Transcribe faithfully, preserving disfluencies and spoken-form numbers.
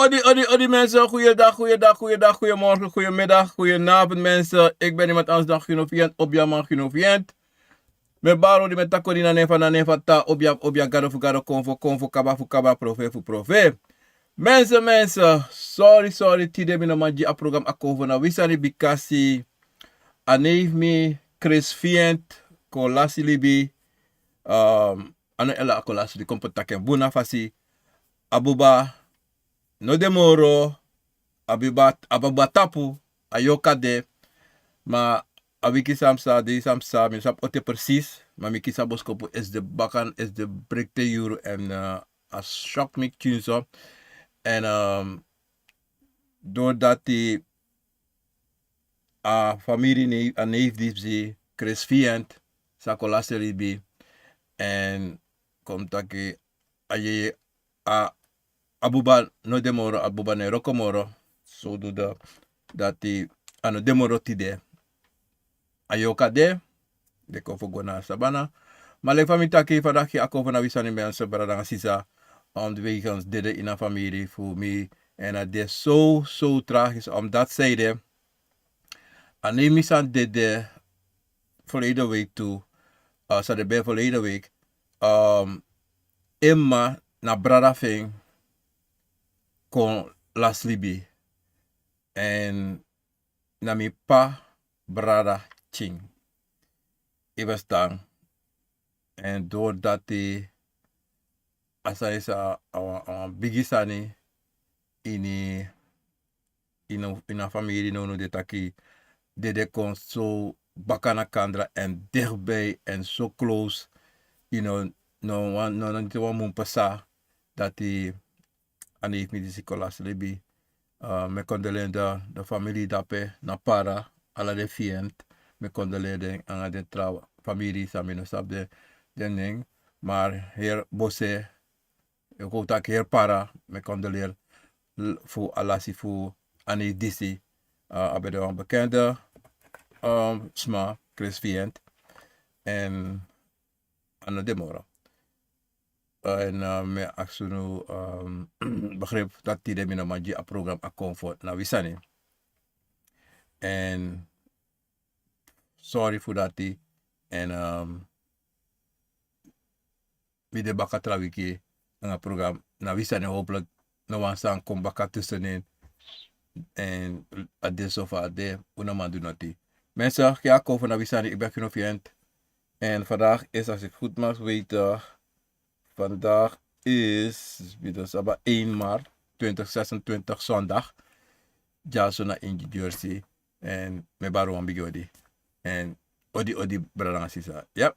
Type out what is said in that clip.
Odi, odi, odi mensen, goeiedag, goeiedag, goeiedag, goeiemorgen, goeiemiddag, goedenavond mensen. Ik ben iemand anders dan Gino Vient, Obiaman Gino Vient. Mi baro di mi e taki odi na nen fu, na nen fu a Tata, Obia, Obia, Gado fu Gado, Konfo, Konfo, Kaba fu Kaba, Profeti fu Profeti. Mensen, mensen, sorry, sorry, tide mi no man gi a program Akomfo na wi sani bikasi a neef mi Chris Vient kon lasi libi, um, a no ela a kon lasi libi, kon poti taki en bun na fasi, a buba no de moro, a buba, a buba tapu, a yorka de, ma a wiki san psa, dei san psa, mi no sabi ote precies, ma mi kisi a boskopu esde bakan, esde brekte yuru, en, eh, a shock mi tyunso. En, ehm, doordat die a famiri, ne-, a neef disi, Chris Vient, sa kon lasi libi, en kon taki a yeye, a, a buba no de moro, a buba no e wroko moro, so du de, dati a no de moro tide. A yorka de, den kon fu go na sabana. Ma leki fa mi taki, fa dati Akomfo na wi sani, mensen, brada nanga sisa, um, de wegens dede ini a famiri fu mi, en a de so, so tragisch, omdat zij de, a neef mi san dede verleden week tu, uh, san dede verleden week, um, en mama na brada fu en kon lasi libi. En na mi p'pa brada pikin. Yu e ferstan? En doordat a sani sa a wan, a wan bigi sani ini, ini, ini a famiri, no, no, den taki dede kon so baka na kandra en dichtbij en so close, you know, no wan, no, no, niet wan mun pasa dati a neef mi disi kon lasi libi. Uh, mi e condoleer de, de famiri dape na Para, ala den Vient. Mi e condoleer den anga den tra famiri san mi no sabi den, den nen. Maar hier Bose, ik wil taki hier Para, mi e condoleer l-, fu a lasi fu a neef disi. Uh, a ben de wan bekende, um, sma, Chris Vient. En a no de moro. En, uh, mi e aksi unu, um, begrip dati tide mi no man gi a program Akomfo na wi sani. En sorry fu dati. En, um, mi de baka tra wiki anga program na wi sani, hopelijk no wan sani kon baka tussenin. En a de so fa a de, un no man du noti. Mensen, Akomfo na wi sani, ik ben Gino Vient. En vandaag is, als ik goed mag weten, vandaag is, wie dat is, één maart twintig zesentwintig, zondag. Dyaso na ini Jersey. En mi e bari wan bigi odi. En odi, odi, brada nanga sisa. Yep.